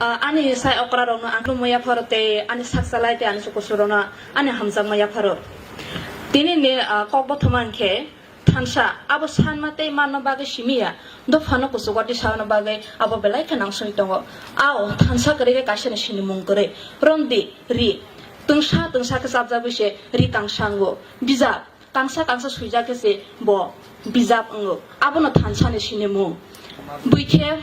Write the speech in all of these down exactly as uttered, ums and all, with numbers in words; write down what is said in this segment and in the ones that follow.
Ah, ani sai okra rokno ang khulumwi yapharo tei ani sak chalai tei ani chukusu rokno ani hamjakma yapharo. Tini ni, ah, kok bothoma hwnkhe thansa abo sanma tei manna bagwi simi ya, dophano kuchugo tisana bagwi abo belai khe nangsui tongo. Ao thansa kwrwi khe kaisa ni sinimung kwrwi romdi ri twngsa twngsa khe chapjagwi se ri kangsa wngo. Bijap kangsa kangsa suijak khe se bo bijap wngo. Abono thansa ni sinimung. Bui khe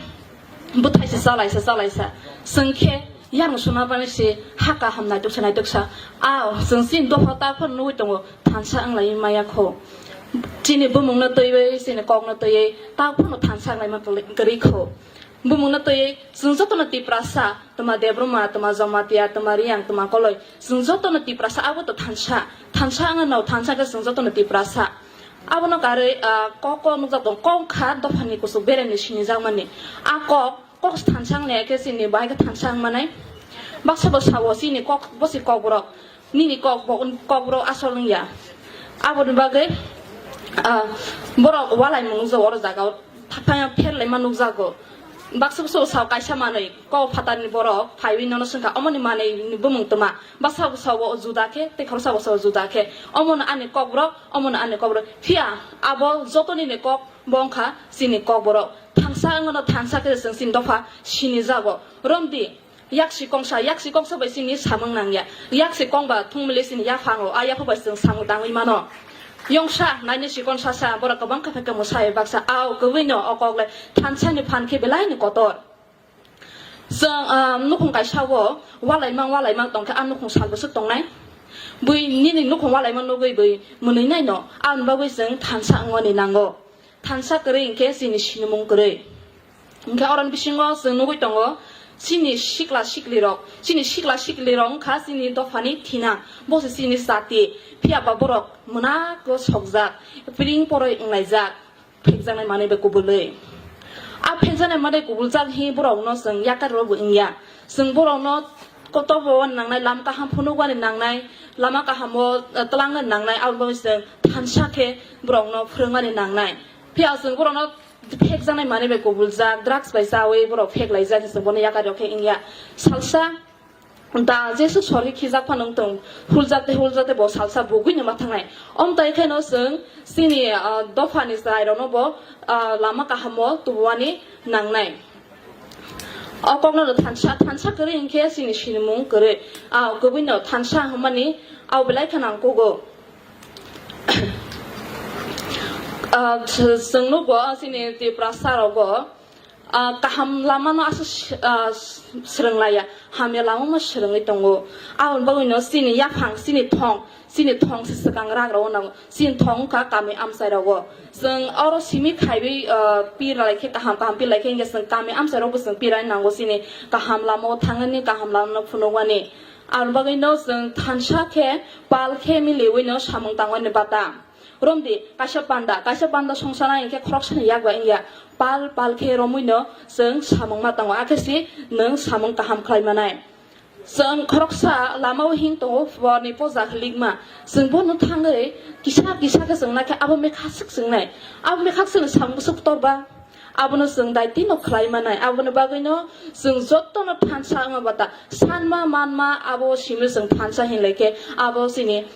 bwthai se chalaisa chalaisa. Chwng khe yang suna bani se ha kaham naituksa naituksa. Ao chwng chini dopha ta phano nugwi tongo, thansa wnglai maya kho. Chini bumung no twiwi, chini kok no twiwi ta phano thansa wnglai ma kwrwi kho. Bumung no twiwi chwng jotono Tiprasa, tma Debbarma, tma Jamatia, tma Riyang, tma Koloi, chwng jotono Tiprasa abo to thansa, thansa wngno, thansa khe chwng jotono Tiprasa. Abono karwi, ah, kok kok nukjak tongo, kok wngkha dophani kuchuk beremni sinijakmani. A kok, kok thansa wngya khe chini bahai khe thansa wngmanai. Baksa bo sao chini kok, bosi kokborok, nini kok bo, kokborok asol wngya. Aboni bagwi, ah, borok walaimung nukjago oro jagao. Thapha pherlaima nukjago. Baksa bwskango sao kaisa manwi, kok phatarni borok phaiwi nono swngkha, omoni manwi ni bumung tma? Baksa bwskango juda khe, tei khoroksa bwskango juda khe. Omono ani kokborok, omono ani kokborok. Phiya abo jotonini kok bo wngkha chini kokborok. Thansa wngmano thansa khe chwng chini dopha sinijago. Romdi, Yak sikongsa, yak sikongsa bai chini samung nangya. Yak sikong ba thungmili chini yaphango, a yapha bai chwng samung tangwi mano. Yongsa, naini sikon sasa, borok kwbang khe phai khe mwsai baksa, ao kwbwino o kok le thansani phan khe belai ni kotor. Chwng, ah, nukhung kaisa o walaimang walaimang tong khe, a nukhung sal bwswk tongnai. Bui nini nukhung walaima nugwi bui mwnwi nai no, aboni bagwi chwng thansa wngmani nango. Thansa kwrwi hinkhe chini sinimung kwrwi. Hinkhe oroni bisingo chwng nugwi tongo, chini sikla siklirok, chini sikla siklirok wngkha chini dophani thina, bo se chini jati. Phiya ba borok mwnago sokjak, piring poroi wnglaijak, phekjaknai manwi bai kubulwi. A phekjaknai manwi kubuljak hi borokno chwng yakarwi bo wngya. Chwng borokno kotor bo nangnai, lama kaham phunukmani nangnai, lama kahamo, eh, twlangna nangnai, aboni bagwi chwng thansa khe borokno phwrwngmani nangnai. Phiya chwng borokno phekjaknai manwi bai kubuljak, drugs bai chawi borok pheklaijak, chwng bono yakarwi khe wngya. Salsa da jesuk sorwi khijak phano wngtong, huljak tei huljak tei bo salsa bugwino ma thangnai. Omtai kheno chwng chini, ah, dophani chwrairokno bo, ah, lama kahamo tubumani nangnai. O kokno no thansa, thansa kwrwi hinkhe chini sinimung kwrwi. A kwbwino thansa hwnmani abo belai kheno nangkugo. Ah, chwng nukgo chini Tiprasa rogo, ah, kaham lamano aswk, ah, swrwng laiya, hamya lamano swrwngwi tongo. Aboni bagwino chini yaphang, chini thong, chini thong se swkang ragra o nango. Chini thong wngkha kami amchai rogo. Chwng oro simi khaiwi, ah, pir lai khe kaham kaham pir lai khe hinkhe chwng kami amchai rogo chwng pir lai nango chini kaham lama o thangani, kaham lama no phunukmani. Aboni bagwi no chwng thansa khe pal khe miliwi no samung tangmani bata. Romdi kaisa panda, kaisa panda songsa nai hinkhe khoroksani yak bai wngya. Pal pal khe romwi no chwng samung ma tango, akhe si nwng samung kaham khlai manai. Chwng khoroksa lama o hing tongo, borni poja hilikma. Chwng bono thangwi kisa kisa khe chwng nakhe abo mekhaswk chwng nai. Abo mekhaswk chwng samung swk torba. Abono chwng daitino khlai manai. Aboni bagwino chwng jotono thansa wngma bata sanma manma abo simi chwng thansa hinlai khe abo chini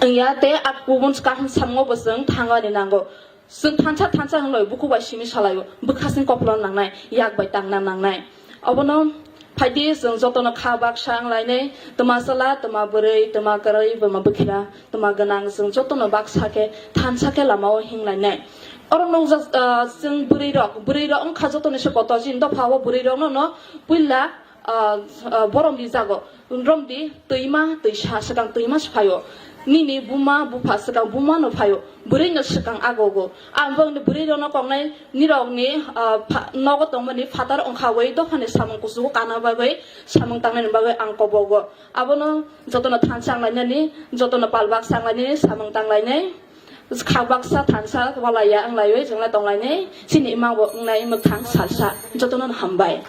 wngya tei a kubun kaham samungo bo chwng thangani nango. Chwng thansa thansa hinlai bukhuk bai simi salaio, bwkhasni koklo nangnai, yak bai tangna nangnai. Obono phaidi chwng jotono kha baksa wnglainai, twma chwla, twma bwrwi, twma kwrwi, buma bwkhira, twma gwnang, chwng jotono baksa khe thansa khe lamao hinglainai. Oro nukjak, ah, chwng bwrwi rok, bwrwi rok wngkha jotoni se kotor chini dopha o bwrwi rokno no puila ah, ah, borom rijago. Romdi twima twisa swkang twima se phaio. Nini buma bupha swkang buma no phaio. Bwrwi no swkang agogo. Ang bangni bwrwi rokno koknai nirokni, ah, pha-, nogo tongmani phatar wngkhawi dophani samung kuchugo kana bagwi samung tangnani bagwi ang kobogo. Abono jotono thansa wnglainani, jotono palbak wnglainani, samung tanglainai. Kha baksa thansa walaiya wnglaio, chwngla tonglainai, chini imang bo wngnai mwthang salsa, jotono hambai.